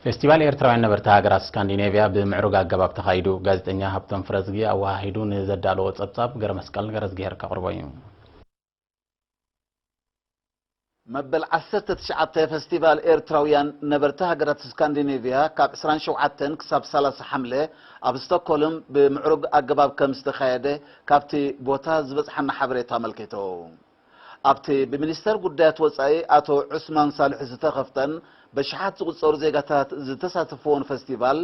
ፌስቲቫል ኤርትራውያን ነበርቲ ሃገራት ስካንዲኔቭያ ብምዕሩግ ኣገባብ ተኻይዱ። ጋዜጠኛ ሃብቶም ፍረዝጊ ኣወሃሂዱ ንዘዳለዎ ጸብጻብ ገረመስቀል ገረዝግሄር ከቕርቦ እዩ። መበል ዓሰርተ ትሽዓተ ፌስቲቫል ኤርትራውያን ነበርቲ ሃገራት ስካንዲኔቭያ ካብ ዕስራን ሸውዓተን ክሳብ ሰላሳ ሓምለ ኣብ ስቶክሆልም ብምዕሩግ ኣገባብ ከም ዝተኻየደ ካብቲ ቦታ ዝበጽሓና ሓበሬታ ኣመልኪቱ። ኣብቲ ብሚኒስተር ጉዳያት ወጻኢ ኣቶ ዑስማን ሳልሕ ዝተኸፍተን በሽሓት ዝቑጸሩ ዜጋታት ዝተሳተፍዎን ፈስቲቫል፣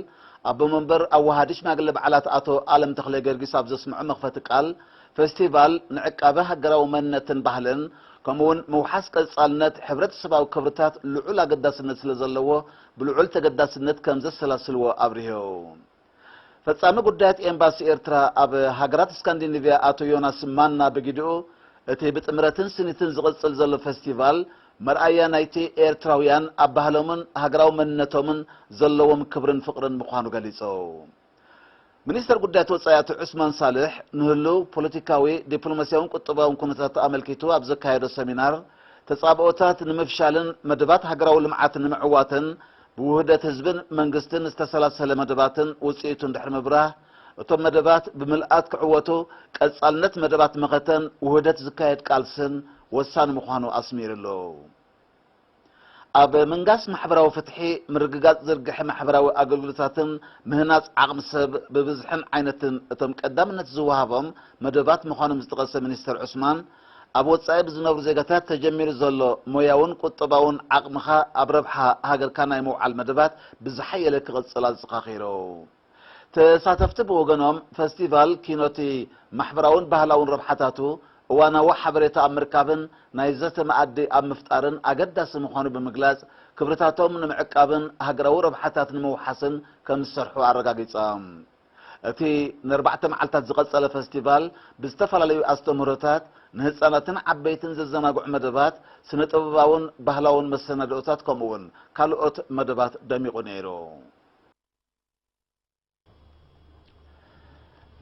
ኣቦ መንበር ኣወሃዲ ሽማግለ በዓላት ኣቶ ኣለም ተኽለ ጊዮርጊስ ኣብ ዘስምዖ መኽፈቲ ቃል፣ ፈስቲቫል ንዕቃበ ሃገራዊ መንነትን ባህልን፣ ከምኡውን ምውሓስ ቀጻልነት ሕብረተሰባዊ ክብርታት ልዑል ኣገዳስነት ስለ ዘለዎ፣ ብልዑል ተገዳስነት ከም ዘሰላስልዎ ኣብሪሁ። ፈጻሚ ጉዳያት ኤምባሲ ኤርትራ ኣብ ሃገራት ስካንዲኔቭያ ኣቶ ዮናስ ማና ብግዲኡ፣ እቲ ብጥምረትን ስኒትን ዝቕጽል ዘሎ ፈስቲቫል መርኣያ ናይቲ ኤርትራውያን ኣብ ባህሎምን ሃገራዊ መንነቶምን ዘለዎም ክብርን ፍቕርን ምዃኑ ገሊጹ። ሚኒስተር ጉዳያት ወጻኢ ኣቶ ዑስማን ሳልሕ ንህሉው ፖለቲካዊ፣ ዲፕሎማስያውን ቁጠባውን ኩነታት ኣመልኪቱ ኣብ ዘካየዶ ሰሚናር፣ ተጻብኦታት ንምፍሻልን መደባት ሃገራዊ ልምዓት ንምዕዋትን ብውህደት ህዝብን መንግስትን ዝተሰላሰለ መደባትን ውጽኢቱን ድሕሪ ምብራህ፣ እቶም መደባት ብምልኣት ክዕወቱ ቀጻልነት መደባት መኸተን ውህደት ዝካየድ ቃልስን ወሳኒ ምዃኑ ኣስሚሩሉ። ኣብ ምንጋስ ማሕበራዊ ፍትሒ፣ ምርግጋጽ ዝርግሐ ማሕበራዊ ኣገልግሎታትን ምህናጽ ዓቕሚ ሰብ ብብዝሕን ዓይነትን እቶም ቀዳምነት ዝወሃቦም መደባት ምዃኖም ዝጠቐሰ ሚኒስተር ዑስማን፣ ኣብ ወጻኢ ብዝነብሩ ዜጋታት ተጀሚሩ ዘሎ ሞያውን ቁጠባውን ዓቕምኻ ኣብ ረብሓ ሃገርካ ናይ ምውዓል መደባት ብዝሓየለ ክቕጽል ኣዘኻኺሩ። ተሳተፍቲ ብወገኖም፣ ፈስቲቫል ኪኖቲ ማሕበራውን ባህላውን ረብሓታቱ፣ እዋናዊ ሓበሬታ ኣብ ምርካብን ናይ ዘተ መኣዲ ኣብ ምፍጣርን ኣገዳሲ ምዃኑ ብምግላጽ፣ ክብርታቶም ንምዕቃብን ሃገራዊ ረብሓታት ንምውሓስን ከም ዝሰርሑ ኣረጋጊጾም። እቲ ንኣርባዕተ መዓልታት ዝቐጸለ ፈስቲቫል፣ ብዝተፈላለዩ ኣስተምህሮታት፣ ንህጻናትን ዓበይትን ዘዘናግዑ መደባት፣ ስነ ጥበባውን ባህላውን መሰናድኦታት፣ ከምኡውን ካልኦት መደባት ደሚቑ ነይሩ።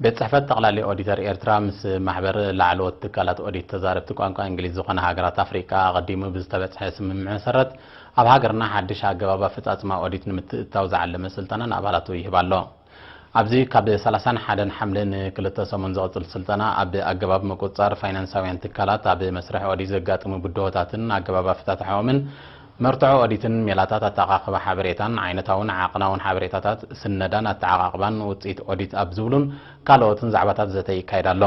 ቤት ጽሕፈት ጠቕላሊ ኦዲተር ኤርትራ ምስ ማሕበር ላዕለዎት ትካላት ኦዲት ተዛረብቲ ቋንቋ እንግሊዝ ዝኾና ሃገራት ኣፍሪቃ ኣቐዲሙ ብዝተበጽሐ ስምምዕ መሰረት፣ ኣብ ሃገርና ሓድሽ ኣገባብ ኣፈጻጽማ ኦዲት ንምትእትታው ዝዓለመ ስልጠና ንኣባላቱ ይህብ ኣሎ። ኣብዚ ካብ ሰላሳን ሓደን ሓምለ ንክልተ ሰሙን ዝቕጽል ስልጠና፣ ኣብ ኣገባብ ምቁጽጻር ፋይናንሳውያን ትካላት፣ ኣብ መስርሕ ኦዲት ዘጋጥሙ ብድሆታትን ኣገባብ ኣፈታትሓኦምን፣ መርትዖ ኦዲትን ሜላታት ኣተዓቓቕባ ሓበሬታን ዓይነታውን ዓቐናውን ሓበሬታታት ስነዳን ኣተዓቓቕባን ውጽኢት ኦዲት ኣብ ዝብሉን ካልኦትን ዛዕባታት ዘተ ይካየድ ኣሎ።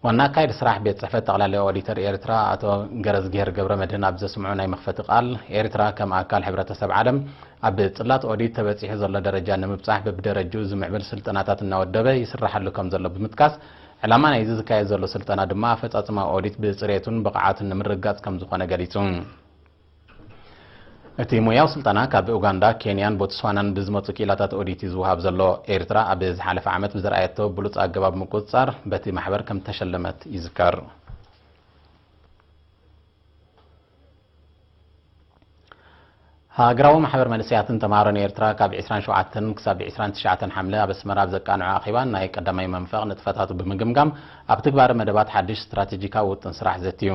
ዋና ኣካየዲ ስራሕ ቤት ጽሕፈት ጠቕላሊ ኦዲተር ኤርትራ ኣቶ ገረዝግሄር ገብረመድህን ኣብ ዘስምዖ ናይ መኽፈቲ ቃል፣ ኤርትራ ከም ኣካል ሕብረተሰብ ዓለም ኣብ ጽላት ኦዲት ተበጺሑ ዘሎ ደረጃ ንምብጻሕ በብደረጅኡ ዝምዕብል ስልጠናታት እናወደበ ይስራሓሉ ከም ዘሎ ብምጥቃስ፣ ዕላማ ናይዚ ዝካየድ ዘሎ ስልጠና ድማ ኣፈጻጽማ ኦዲት ብጽሬቱን ብቕዓቱን ንምርግጋጽ ከም ዝኾነ ገሊጹ። እቲ ሞያዊ ስልጠና ካብ ኡጋንዳ፣ ኬንያን ቦትስዋናን ብዝመጹ ክኢላታት ኦዲት እዩ ዝወሃብ ዘሎ። ኤርትራ ኣብ ዝሓለፈ ዓመት ብዝረኣየቶ ብሉጽ ኣገባብ ምቁጽጻር በቲ ማሕበር ከም ተሸለመት ይዝከር። ሃገራዊ ማሕበር መንእሰያትን ተምሃሮን ኤርትራ ካብ ዕስራን ሸውዓተን ክሳብ ዕስራን ትሽዓተን ሓምለ ኣብ ኣስመራ ኣብ ዘቃንዖ ኣኼባ ናይ ቀዳማይ መንፈቕ ንጥፈታቱ ብምግምጋም ኣብ ትግባረ መደባት ሓድሽ ስትራቴጂካዊ ውጥን ስራሕ ዘትዩ።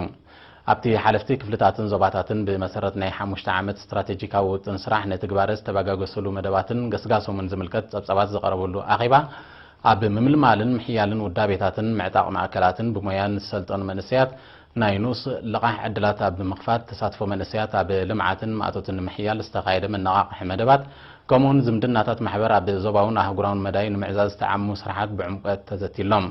ኣብቲ ሓለፍቲ ክፍልታትን ዞባታትን ብመሰረት ናይ ሓሙሽተ ዓመት ስትራቴጂካዊ ውጥን ስራሕ ንትግባረ ዝተበጋገሱሉ መደባትን ገስጋሶምን ዝምልከት ጸብጻባት ዝቐረበሉ ኣኼባ፣ ኣብ ምምልማልን ምሕያልን ውዳቤታትን ምዕጣቕ ማእከላትን ብሞያን ዝሰልጠኑ መንእሰያት ናይ ንኡስ ልቓሕ ዕድላት ኣብ ምኽፋት ተሳትፎ መንእሰያት ኣብ ልምዓትን ማእቶትን ንምሕያል ዝተኻየደ መነቓቕሒ መደባት፣ ከምኡውን ዝምድናታት ማሕበር ኣብ ዞባውን ኣህጉራውን መዳይ ንምዕዛዝ ዝተዓሙ ስራሓት ብዕምቆት ተዘትይሎም።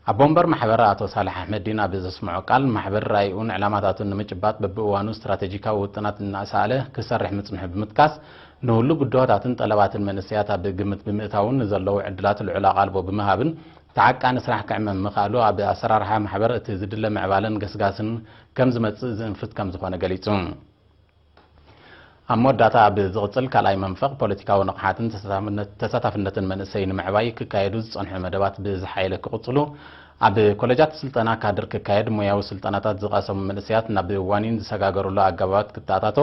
ኣቦ ወንበር ማሕበር ኣቶ ሳልሕ ኣሕመዲን ኣብ ዘስምዖ ቃል፣ ማሕበር ራእዩን ዕላማታቱን ንምጭባጥ በብእዋኑ ስትራቴጂካዊ ውጥናት እናኣሳእለ ክሰርሕ ምጽንሑ ብምጥቃስ፣ ንሁሉ ብድሆታትን ጠለባትን መንእሰያት ኣብ ግምት ብምእታውን ንዘለዉ ዕድላት ልዑል ኣቓልቦ ብምሃብን ተዓቃኒ ስራሕ ክዕመም ምኽኣሉ ኣብ ኣሰራርሓ ማሕበር እቲ ዝድለ ምዕባለን ገስጋስን ከም ዝመጽእ ዝእንፍት ከም ዝኾነ ገሊጹ። ኣብ መወዳእታ ኣብ ዝቕጽል ካልኣይ መንፈቕ ፖለቲካዊ ንቕሓትን ተሳታፍነት-፣ ተሳታፍነትን መንእሰይ ንምዕባይ ክካየዱ ዝጸንሑ መደባት ብዝሓየለ ክቕጽሉ፣ ኣብ ኮለጃት ስልጠና ካድር ክካየድ ሞያዊ ስልጠናታት ዝቐሰሙ መንእሰያት ናብ ዋኒን ዝሰጋገሩሉ ኣገባባት ክተኣታቶ፣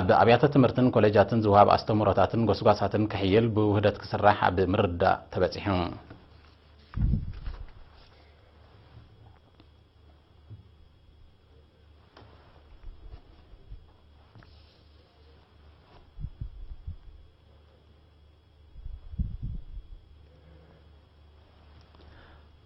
ኣብ ኣብያተ ትምህርትን ኮለጃትን ዝወሃብ ኣስተምህሮታትን ጎስጓሳትን ክሕይል ብውህደት ክስራሕ ኣብ ምርድዳእ ተበጺሑ።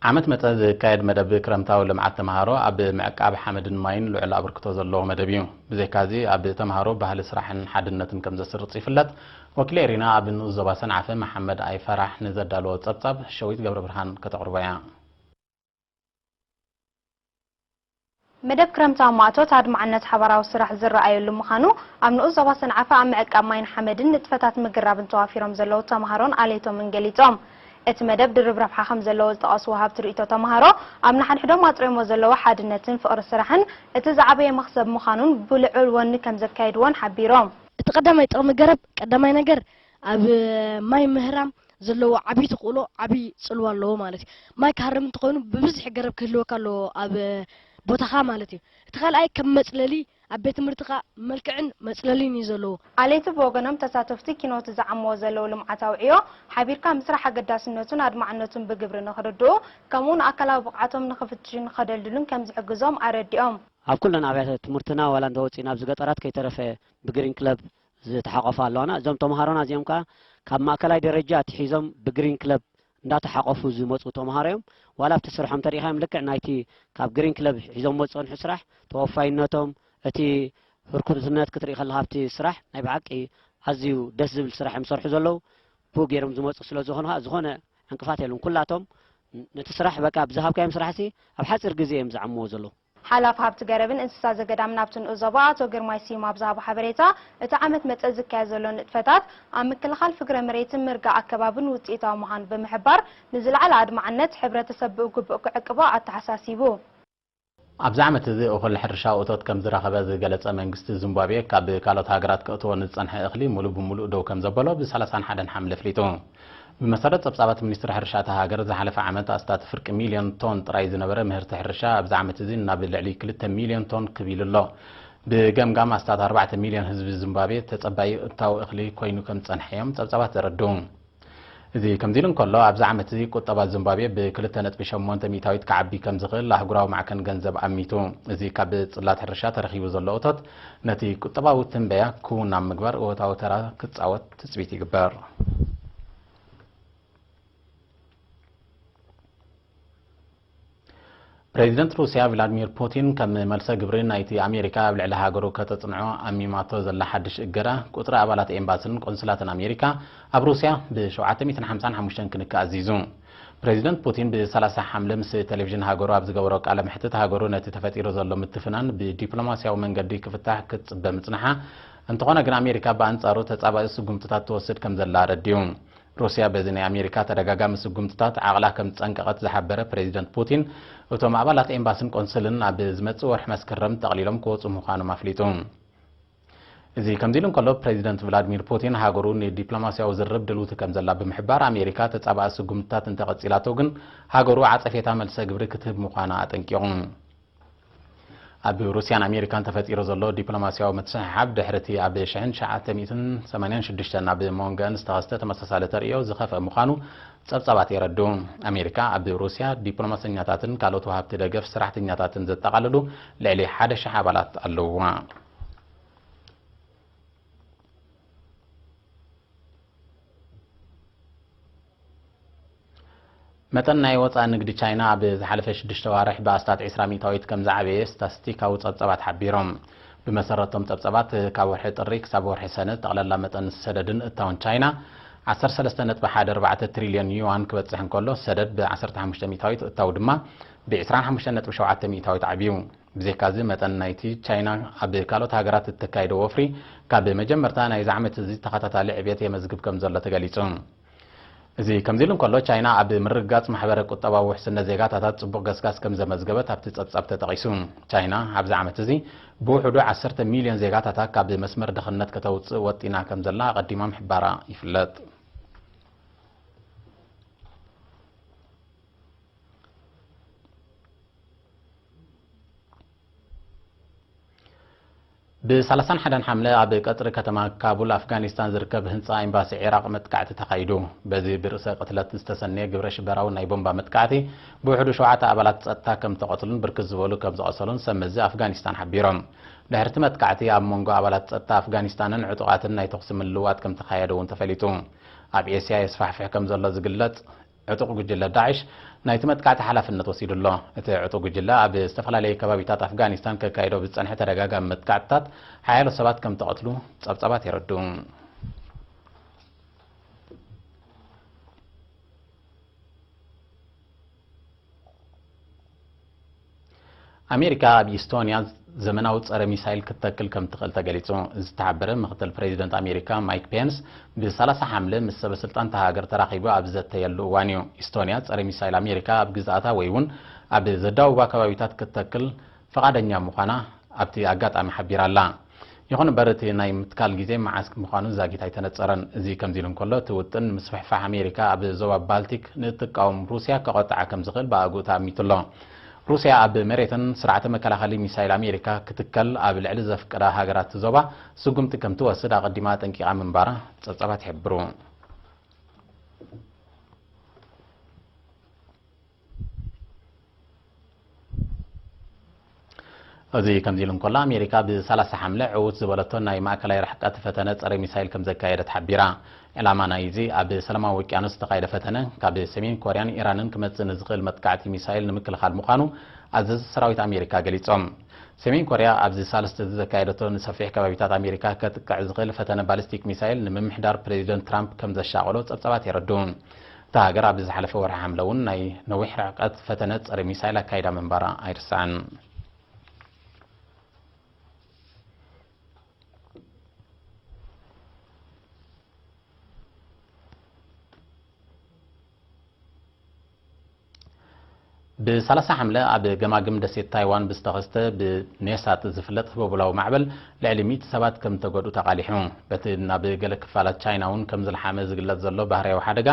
ዓመት መጸ ዝካየድ መደብ ክረምታዊ ልምዓት ተምሃሮ ኣብ ምዕቃብ ሓመድን ማይን ልዑል ኣበርክቶ ዘለዎ መደብ እዩ። ብዘይካዚ ኣብ ተምሃሮ ባህሊ ስራሕን ሓድነትን ከም ዘስርጽ ይፍለጥ። ወኪል ኤሪና ኣብ ንኡስ ዞባ ሰንዓፈ መሓመድ ኣይፈራሕ ንዘዳለዎ ጸብጻብ ሸዊት ገብረ ብርሃን ከተቕርቦ እያ። መደብ ክረምታዊ ማእቶት ኣድማዕነት ሓባራዊ ስራሕ ዝረኣየሉ ምዃኑ ኣብ ንኡስ ዞባ ሰንዓፈ ኣብ ምዕቃብ ማይን ሓመድን ንጥፈታት ምግራብን ተዋፊሮም ዘለዉ ተምሃሮን ኣሌቶምን ገሊጾም። እቲ መደብ ድርብ ረብሓ ከም ዘለዎ ዝጠቐሱ ወሃብቲ ርእይቶ ተምሃሮ ኣብ ንሓድሕዶም ኣጥሪሞ ዘለዉ ሓድነትን ፍቕሪ ስራሕን እቲ ዝዓበየ መኽሰብ ምዃኑን ብልዑል ወኒ ከም ዘካየድዎን ሓቢሮም። እቲ ቀዳማይ ጥቕሚ ገረብ ቀዳማይ ነገር ኣብ ማይ ምህራም ዘለዎ ዓብዪ ተኽእሎ ዓብዪ ፅልዋ ኣለዎ ማለት እዩ። ማይ ክሃርም እንተኾይኑ ብብዝሒ ገረብ ክህልወካ ኣለዎ ኣብ ቦታኻ ማለት እዩ። እቲ ካልኣይ ከም መፅለሊ ኣብ ቤት ትምህርትኻ መልክዕን መፅለሊን እዩ ዘለዎ። ኣሌቲ ብወገኖም ተሳተፍቲ ኪኖቲ ዝዓምዎ ዘለዉ ልምዓታዊ ዕዮ ሓቢርካ ምስራሕ ኣገዳስነቱን ኣድማዕነቱን ብግብሪ ንኽርድኡ ከምኡውን ኣካላዊ ብቕዓቶም ንኽፍትሽን ንኸደልድሉን ከም ዝሕግዞም ኣረዲኦም። ኣብ ኩለን ኣብያተ ትምህርትና ዋላ እንተወፂእና ኣብዚ ገጠራት ከይተረፈ ብግሪን ክለብ ዝተሓቆፋ ኣለዋና። እዞም ተምሃሮና እዚኦም ከኣ ካብ ማእከላይ ደረጃ ኣትሒዞም ብግሪን ክለብ እንዳተሓቆፉ ዝመፁ ተምሃሮ እዮም። ዋላ ኣብቲ ስርሖም ተሪኢኻዮም ልክዕ ናይቲ ካብ ግሪን ክለብ ሒዞምዎ ዝፀንሑ ስራሕ ተወፋይነቶም እቲ ህርኩትነት ክትርኢ ከለኻ ኣብቲ ስራሕ ናይ ብሓቂ ኣዝዩ ደስ ዝብል ስራሕ እዮም ዝሰርሑ ዘለዉ። ብኡ ገይሮም ዝመፁ ስለ ዝኾኑ ከዓ ዝኾነ ዕንቅፋት የለን። ኩላቶም ነቲ ስራሕ በቃ ብዝሃብካዮም ስራሕሲ ኣብ ሓፂር ግዜ እዮም ዝዓምዎ ዘለዉ። ሓላፊ ሃብቲ ገረብን እንስሳ ዘገዳምን ኣብቲ ንኡስ ዞባ ኣቶ ግርማይ ስዩም ኣብ ዝሃቦ ሓበሬታ፣ እቲ ዓመት መጸ ዝካየድ ዘሎ ንጥፈታት ኣብ ምክልኻል ፍግረ መሬትን ምርጋእ ኣከባብን ውጽኢታዊ ምዃኑ ብምሕባር፣ ንዝለዓለ ኣድማዕነት ሕብረተሰብ ብግቡእ ክዕቅቦ ኣተሓሳሲቡ። ኣብዚ ዓመት እዚ እኹል ሕርሻዊ እቶት ከም ዝረኸበ ዝገለጸ መንግስቲ ዚምባብዌ፣ ካብ ካልኦት ሃገራት ከእትዎ ንዝጸንሐ እኽሊ ሙሉእ ብሙሉእ ደው ከም ዘበሎ ብ ሰላሳን ሓደን ሓምለ ኣፍሊጡ። ብመሰረት ጸብጻባት ሚኒስትሪ ሕርሻ እታ ሃገር፣ ዝሓለፈ ዓመት ኣስታት ፍርቂ ሚልዮን ቶን ጥራይ ዝነበረ ምህርቲ ሕርሻ፣ ኣብዚ ዓመት እዚ ናብ ልዕሊ ክልተ ሚልዮን ቶን ክብ ኢሉ ኣሎ። ብገምጋም ኣስታት ኣርባዕተ ሚልዮን ህዝቢ ዚምባብዌ ተጸባዪ እታዊ እኽሊ ኮይኑ ከም ዝጸንሐ እዮም ጸብጻባት ዘረድኡ። እዚ ከምዚ ኢሉ እንከሎ፣ ኣብዚ ዓመት እዚ ቁጠባ ዚምባብዌ ብ ክልተ ነጥቢ ሸሞንተ ሚእታዊት ክዓቢ ከም ዝኽእል ኣህጉራዊ ማዕከን ገንዘብ ኣሚቱ። እዚ ካብ ጽላት ሕርሻ ተረኺቡ ዘሎ እቶት፣ ነቲ ቁጠባዊ ትንበያ ክውን ኣብ ምግባር እወታዊ ተራ ክጻወት ትጽቢት ይግበር። ፕሬዚደንት ሩስያ ቭላድሚር ፑቲን፣ ከም መልሰ ግብሪ ናይቲ ኣሜሪካ ኣብ ልዕሊ ሃገሩ ከተጽንዖ ኣሚማቶ ዘላ ሓድሽ እገዳ፣ ቁጽሪ ኣባላት ኤምባስን ቆንስላትን ኣሜሪካ ኣብ ሩስያ ብ ሸውዓተ ሚእትን ሓምሳን ሓሙሽተን ክንክእ ኣዚዙ። ፕሬዚደንት ፑቲን ብ ሰላሳ ሓምለ ምስ ቴሌቪዥን ሃገሩ ኣብ ዝገበሮ ቃለ መሕትት፣ ሃገሩ ነቲ ተፈጢሩ ዘሎ ምትፍናን ብዲፕሎማስያዊ መንገዲ ክፍታሕ ክትጽበ ምጽንሓ፣ እንተኾነ ግን ኣሜሪካ ብኣንጻሩ ተጻባኢ ስጉምትታት ትወስድ ከም ዘላ ኣረዲኡ። ሩስያ በዚ ናይ ኣሜሪካ ተደጋጋሚ ስጉምትታት ዓቕላ ከም ዝጸንቀቐት ዝሓበረ ፕሬዚደንት ፑቲን፣ እቶም ኣባላት ኤምባስን ቆንስልን ኣብ ዝመጽእ ወርሒ መስከረም ጠቕሊሎም ክወጹ ምዃኖም ኣፍሊጡ። እዚ ከምዚ ኢሉ እንከሎ፣ ፕሬዚደንት ቭላድሚር ፑቲን ሃገሩ ንዲፕሎማስያዊ ዝርርብ ድልውቲ ከም ዘላ ብምሕባር፣ ኣሜሪካ ተጻባኢ ስጉምትታት እንተቐጺላቶ ግን ሃገሩ ዓጸፌታ መልሰ ግብሪ ክትህብ ምዃና ኣጠንቂቑ። ኣብ ሩስያን ኣሜሪካን ተፈጢሩ ዘሎ ዲፕሎማስያዊ ምትስሕሓብ፣ ድሕሪ እቲ ኣብ ሽሕን ትሽዓተ ሚእትን ሰማንያን ሽዱሽተን ኣብ መንጎአን ዝተኸስተ ተመሳሳሊ ተርእዮ ዝኸፍአ ምዃኑ ጸብጻባት የረድኡ። ኣሜሪካ ኣብ ሩስያ ዲፕሎማሰኛታትን ካልኦት ወሃብቲ ደገፍ ሰራሕተኛታትን ዘጠቓልሉ ልዕሊ ሓደ ሽሕ ኣባላት ኣለውዋ። መጠን ናይ ወጻኢ ንግዲ ቻይና ኣብ ዝሓለፈ ሽዱሽተ ኣዋርሕ ብኣስታት ዕስራ ሚእታዊት ከም ዝዓበየ ስታስቲካዊ ጸብጻባት ሓቢሮም። ብመሰረቶም ጸብጻባት፣ ካብ ወርሒ ጥሪ ክሳብ ወርሒ ሰነ ጠቕላላ መጠን ሰደድን እታውን ቻይና ዓሰርተ ሰለስተ ነጥቢ ሓደ ኣርባዕተ ትሪልዮን ዩዋን ክበጽሕ እንከሎ፣ ሰደድ ብ ዓሰርተ ሓሙሽተ ሚእታዊት፣ እታው ድማ ብ ዕስራን ሓሙሽተን ነጥቢ ሸውዓተ ሚእታዊት ዓብዩ። ብዘይካዚ፣ መጠን ናይቲ ቻይና ኣብ ካልኦት ሃገራት እተካይዶ ወፍሪ፣ ካብ መጀመርታ ናይዚ ዓመት እዚ ተኸታታሊ ዕብየት የመዝግብ ከም ዘሎ ተገሊጹ። እዚ ከምዚ ኢሉ እንከሎ፣ ቻይና ኣብ ምርግጋጽ ማሕበረ ቁጠባዊ ውሕስነት ዜጋታታ ጽቡቕ ገስጋስ ከም ዘመዝገበት ኣብቲ ጸብጻብ ተጠቒሱ። ቻይና ኣብዚ ዓመት እዚ ብውሕዱ ዓሰርተ ሚልዮን ዜጋታታ ካብ መስመር ድኽነት ከተውጽእ ወጢና ከም ዘላ ኣቐዲማ ምሕባራ ይፍለጥ። ብ ሰላሳን ሓደን ሓምለ ኣብ ቀጽሪ ከተማ ካቡል ኣፍጋኒስታን ዝርከብ ህንጻ ኤምባሲ ዒራቕ መጥቃዕቲ ተኻይዱ። በዚ ብርእሰ ቅትለት ዝተሰነየ ግብረ ሽበራዊ ናይ ቦምባ መጥቃዕቲ ብውሕዱ ሸውዓተ ኣባላት ጸጥታ ከም ተቐትሉን ብርክት ዝበሉ ከም ዝቖሰሉን ሰብ መዚ ኣፍጋኒስታን ሓቢሮም። ድሕሪ እቲ መጥቃዕቲ ኣብ መንጎ ኣባላት ጸጥታ ኣፍጋኒስታንን ዕጡቓትን ናይ ተኹሲ ምልውዋጥ ከም ተኻየደ እውን ተፈሊጡ። ኣብ ኤስያ የስፋሕፍሕ ከም ዘሎ ዝግለጽ ዕጡቕ ጉጅለ ዳዕሽ ናይቲ መጥቃዕቲ ሓላፍነት ወሲዱ ኣሎ። እቲ ዕጡቕ ጉጅለ ኣብ ዝተፈላለዩ ከባቢታት ኣፍጋኒስታን ከካይዶ ብዝጸንሐ ተደጋጋሚ መጥቃዕትታት ሓያሎ ሰባት ከም ተቐትሉ ጸብጻባት የረድኡ። ኣሜሪካ ኣብ ኢስቶንያ ዘመናዊ ጸረ ሚሳይል ክትተክል ከም ትኽእል ተገሊጹ። ዝተሓበረ ምኽትል ፕሬዚደንት ኣሜሪካ ማይክ ፔንስ ብ30 ሓምለ ምስ ሰበ ስልጣን እታ ሃገር ተራኺቡ ኣብ ዝዘተየሉ እዋን እዩ። ኢስቶንያ ጸረ ሚሳይል ኣሜሪካ ኣብ ግዝኣታ ወይ እውን ኣብ ዘዳውባ ከባቢታት ክትተክል ፈቓደኛ ምዃና ኣብቲ ኣጋጣሚ ሓቢራ ኣላ። ይኹን እምበር እቲ ናይ ምትካል ግዜ መዓስ ምዃኑ ዛጊት ኣይተነጸረን። እዚ ከምዚ ኢሉ እንከሎ፣ እቲ ውጥን ምስፍሕፋሕ ኣሜሪካ ኣብ ዞባ ባልቲክ ንእትቃወም ሩስያ ከቖጥዓ ከም ዝኽእል ብኣግኡ ተኣሚቱ ኣሎ። ሩስያ ኣብ መሬትን ስርዓተ መከላኸሊ ሚሳይል ኣሜሪካ ክትከል ኣብ ልዕሊ ዘፍቀዳ ሃገራት ዞባ ስጉምቲ ከም ትወስድ ኣቐዲማ ኣጠንቂቓ ምንባራ ጸብጻባት ይሕብሩ። እዚ ከምዚ ኢሉ እንከሎ፣ ኣሜሪካ ብ30 ሓምለ ዕዉት ዝበለቶ ናይ ማእከላይ ርሕቀት ፈተነ ጸረ ሚሳይል ከም ዘካየደት ሓቢራ። ዕላማ ናይዚ ኣብ ሰላማዊ ውቅያኖስ ዝተኻየደ ፈተነ፣ ካብ ሰሜን ኮርያን ኢራንን ክመጽእ ንዝኽእል መጥቃዕቲ ሚሳይል ንምክልኻል ምዃኑ ኣዘዚ ሰራዊት ኣሜሪካ ገሊጾም። ሰሜን ኮርያ ኣብዚ ሳልስቲ እዚ ዘካየደቶ ንሰፊሕ ከባቢታት ኣሜሪካ ከጥቅዕ ዝኽእል ፈተነ ባሊስቲክ ሚሳይል ንምምሕዳር ፕሬዚደንት ትራምፕ ከም ዘሻቐሎ ጸብጻባት የረድኡ። እታ ሃገር ኣብ ዝሓለፈ ወርሒ ሓምለ እውን ናይ ነዊሕ ርሕቀት ፈተነ ጸረ ሚሳይል ኣካይዳ ምንባራ ኣይርሳዕን። ብ30 ሓምለ ኣብ ገማግም ደሴት ታይዋን ብዝተኸስተ ብኔሳት ዝፍለጥ ህቦብላዊ ማዕበል ልዕሊ ሚእቲ ሰባት ከም ተጎድኡ ተቓሊሑ። በቲ ናብ ገለ ክፋላት ቻይና እውን ከም ዝለሓመ ዝግለጽ ዘሎ ባህርያዊ ሓደጋ፣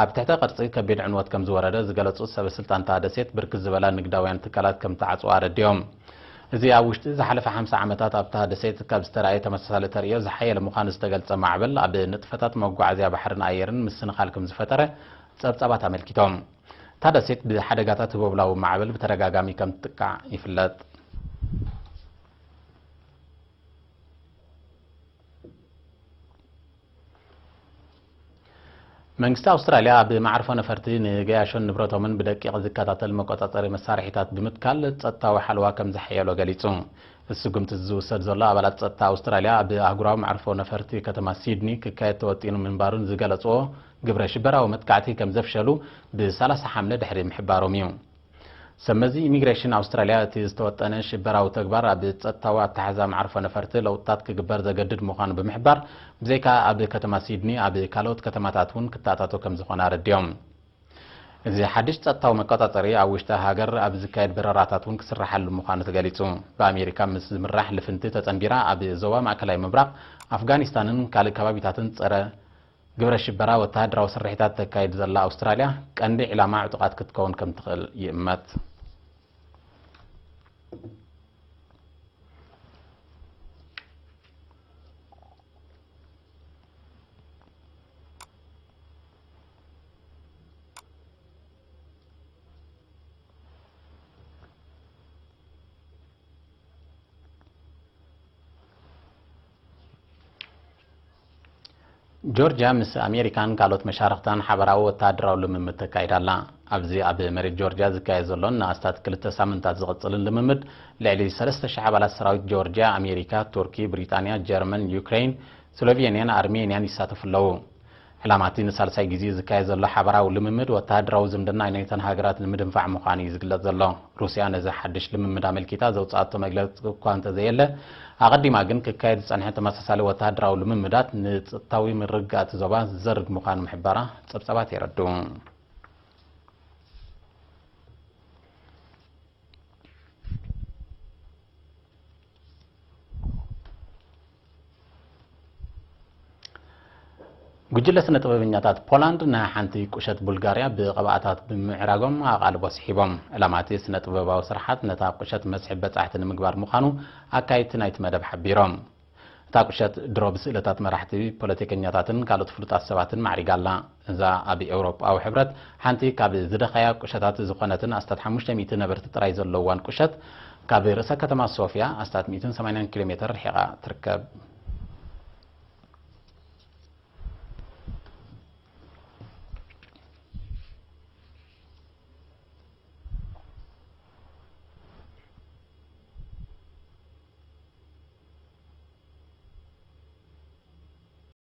ኣብ ትሕተ ቅርጺ ከቢድ ዕንወት ከም ዝወረደ ዝገለጹ ሰበ ስልጣን እታ ደሴት፣ ብርክት ዝበላ ንግዳውያን ትካላት ከም ተዓጽዋ ኣረዲኦም። እዚ ኣብ ውሽጢ ዝሓለፈ ሓምሳ ዓመታት ኣብታ ደሴት ካብ ዝተራእየ ተመሳሳሊ ተርእዮ ዝሓየለ ምዃኑ ዝተገልጸ ማዕበል፣ ኣብ ንጥፈታት መጓዓዝያ ባሕርን ኣየርን ምስንኻል ከም ዝፈጠረ ጸብጻባት ኣመልኪቶም። እታ ደሴት ብሓደጋታት ህቦብላዊ ማዕበል ብተደጋጋሚ ከም ትጥቃዕ ይፍለጥ። መንግስቲ ኣውስትራልያ ኣብ መዓርፎ ነፈርቲ ንገያሾን ንብረቶምን ብደቂቕ ዝከታተል መቆጻጸሪ መሳርሒታት ብምትካል ጸጥታዊ ሓለዋ ከም ዘሐየሎ ገሊጹ። እዚ ስጉምቲ ዝውሰድ ዘሎ፣ ኣባላት ጸጥታ ኣውስትራልያ ኣብ ኣህጉራዊ መዓርፎ ነፈርቲ ከተማ ሲድኒ ክካየድ ተወጢኑ ምንባሩን ዝገለጽዎ ግብረ ሽበራዊ መጥቃዕቲ ከም ዘፍሸሉ ብ30 ሓምለ ድሕሪ ምሕባሮም እዩ። ሰብ መዚ ኢሚግሬሽን ኣውስትራልያ፣ እቲ ዝተወጠነ ሽበራዊ ተግባር ኣብ ጸጥታዊ ኣተሓዛ መዓርፎ ነፈርቲ ለውጥታት ክግበር ዘገድድ ምዃኑ ብምሕባር፣ ብዘይካ ኣብ ከተማ ሲድኒ፣ ኣብ ካልኦት ከተማታት እውን ክተኣታቶ ከም ዝኾነ ኣረዲኦም። እዚ ሓድሽ ጸጥታዊ መቆጻጸሪ ኣብ ውሽጢ ሃገር ኣብ ዝካየድ በረራታት እውን ክስራሓሉ ምዃኑ ተገሊጹ። ብኣሜሪካ ምስ ዝምራሕ ልፍንቲ ተጸንቢራ ኣብ ዞባ ማእከላይ ምብራቕ፣ ኣፍጋኒስታንን ካልእ ከባቢታትን ጸረ ግብረ ሽበራ ወተሃደራዊ ስርሒታት ተካይድ ዘላ ኣውስትራልያ፣ ቀንዲ ዒላማ ዕጡቓት ክትከውን ከም ትኽእል ይእመት። ጆርጅያ ምስ ኣሜሪካን ካልኦት መሻርኽታን ሓበራዊ ወተሃደራዊ ልምምድ ተካይድ ኣላ። ኣብዚ ኣብ መሬት ጆርጅያ ዝካየድ ዘሎን ንኣስታት ክልተ ሳምንታት ዝቕጽልን ልምምድ፣ ልዕሊ ሰለስተ ሽሕ ኣባላት ሰራዊት ጆርጅያ፣ ኣሜሪካ፣ ቱርኪ፣ ብሪጣንያ፣ ጀርመን፣ ዩክሬን፣ ስሎቬንያን ኣርሜንያን ይሳተፉ ኣለዉ። ዕላማ እቲ ንሳልሳይ ግዜ ዝካየድ ዘሎ ሓበራዊ ልምምድ፣ ወተሃደራዊ ዝምድና ናይተን ሃገራት ንምድንፋዕ ምዃኑ እዩ ዝግለጽ ዘሎ። ሩስያ ነዚ ሓድሽ ልምምድ ኣመልኪታ ዘውጽኣቶ መግለጺ እኳ እንተዘየለ፣ ኣቐዲማ ግን ክካየድ ዝጸንሐ ተመሳሳሊ ወተሃደራዊ ልምምዳት ንጸጥታዊ ምርግጋእ እቲ ዞባ ዝዘርግ ምዃኑ ምሕባራ ጸብጻባት የረድኡ። ጉጅለ ስነ ጥበበኛታት ፖላንድ ንሓንቲ ቁሸት ቡልጋርያ ብቐብኣታት ብምዕራጎም ኣቓልቦ ስሒቦም። ዕላማ እቲ ስነ ጥበባዊ ስርሓት ነታ ቁሸት መስሕብ በጻሕቲ ንምግባር ምዃኑ ኣካየድቲ ናይቲ መደብ ሓቢሮም። እታ ቁሸት ድሮ ብስእልታት መራሕቲ፣ ፖለቲከኛታትን ካልኦት ፍሉጣት ሰባትን ማዕሪጋ ኣላ። እዛ ኣብ ኤውሮጳዊ ሕብረት ሓንቲ ካብ ዝደኸያ ቁሸታት ዝኾነትን ኣስታት ሓሙሽተ ሚእቲ ነበርቲ ጥራይ ዘለዋን ቁሸት፣ ካብ ርእሰ ከተማ ሶፊያ ኣስታት ሚእትን ሰማንያን ኪሎ ሜተር ርሒቓ ትርከብ።